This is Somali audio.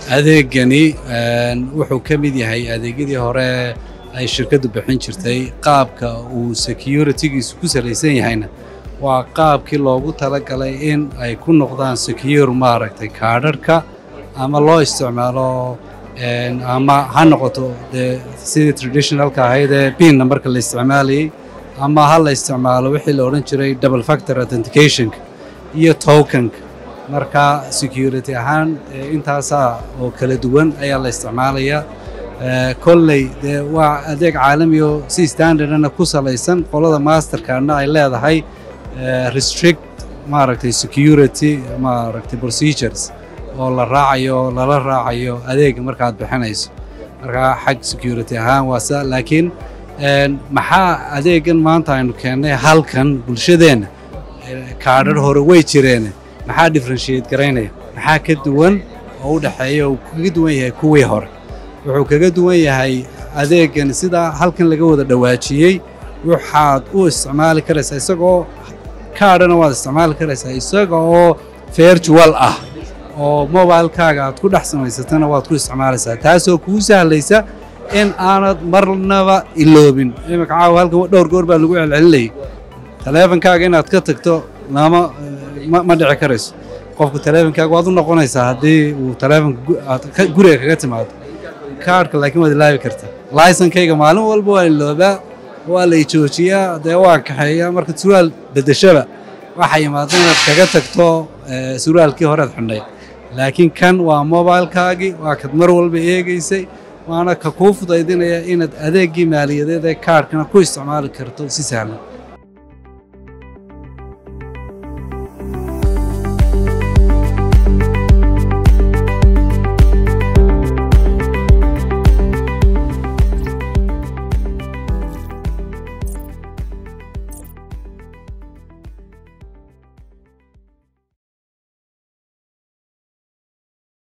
Adeegani wuxuu ka mid yahay adeegyadii hore ay shirkaddu bixin jirtay. Qaabka uu security-giisu ku salaysan yahayna waa qaabkii loogu talagalay in ay ku noqdaan secure, maaragtay, kaadharhka ama loo isticmaalo ama ha noqoto dee sidii traditionalka ahayd ee PIN numberka la isticmaalayay, ama ha la isticmaalo wixii la odhan jiray double factor authenticationka iyo tokenka. Marka security ahaan intaasaa oo kala duwan ayaa la isticmaalayaa. Kolley dee waa adeeg caalami oo si standardana ku salaysan, qolada Mastercardna ay leedahay restrict, maaragtay, security, maaragtay, procedures oo la raacayo, lala raacayo adeega markaad bixinayso. Marka xag security ahaan waa sa, laakiin maxaa adeegan maanta aynu keennay halkan bulshadeenna? Kaadhar hore way jireen, maxaa differentiate garaynaya? Maxaa ka duwan oo u dhexeeya oo kaga duwan yahay kuwii hore? Wuxuu kaga duwan yahay adeegan, sidaa halkan laga wada dhawaajiyey, waxaad u isticmaali karaysaa isagoo kaadhana, waad isticmaali karaysaa isaga oo virtual ah oo mobilekaaga aad ku dhex samaysatana waad ku isticmaalaysaa, taasoo kuu sahlaysa in aanad marnaba iloobin. Iminka caawa halkan dhowr goor baa lagu celcelinayay, taleefankaaga inaad ka tagto lama ma dhici karayso. Qofku taleefankaaga waad u noqonaysaa haddii uu taleefanka aad guriga kaga timaado kaadhka, laakiin waad ilaabi kartaa. Laysankayga maalin walba waa iloobaa, waa la joojiyaa, dee waan kaxeeyaa. Marka surwaal bedeshaba waxaa yimaada inaad kaga tagto surwaalkii horead xidhnayd, laakiin kan waa mobilekaagii, waa kad mar walba eegaysay, waana ka kuu fudaydinaya inaad adeeggii maaliyadeed ee kaadhkana ku isticmaali karto si sahlan.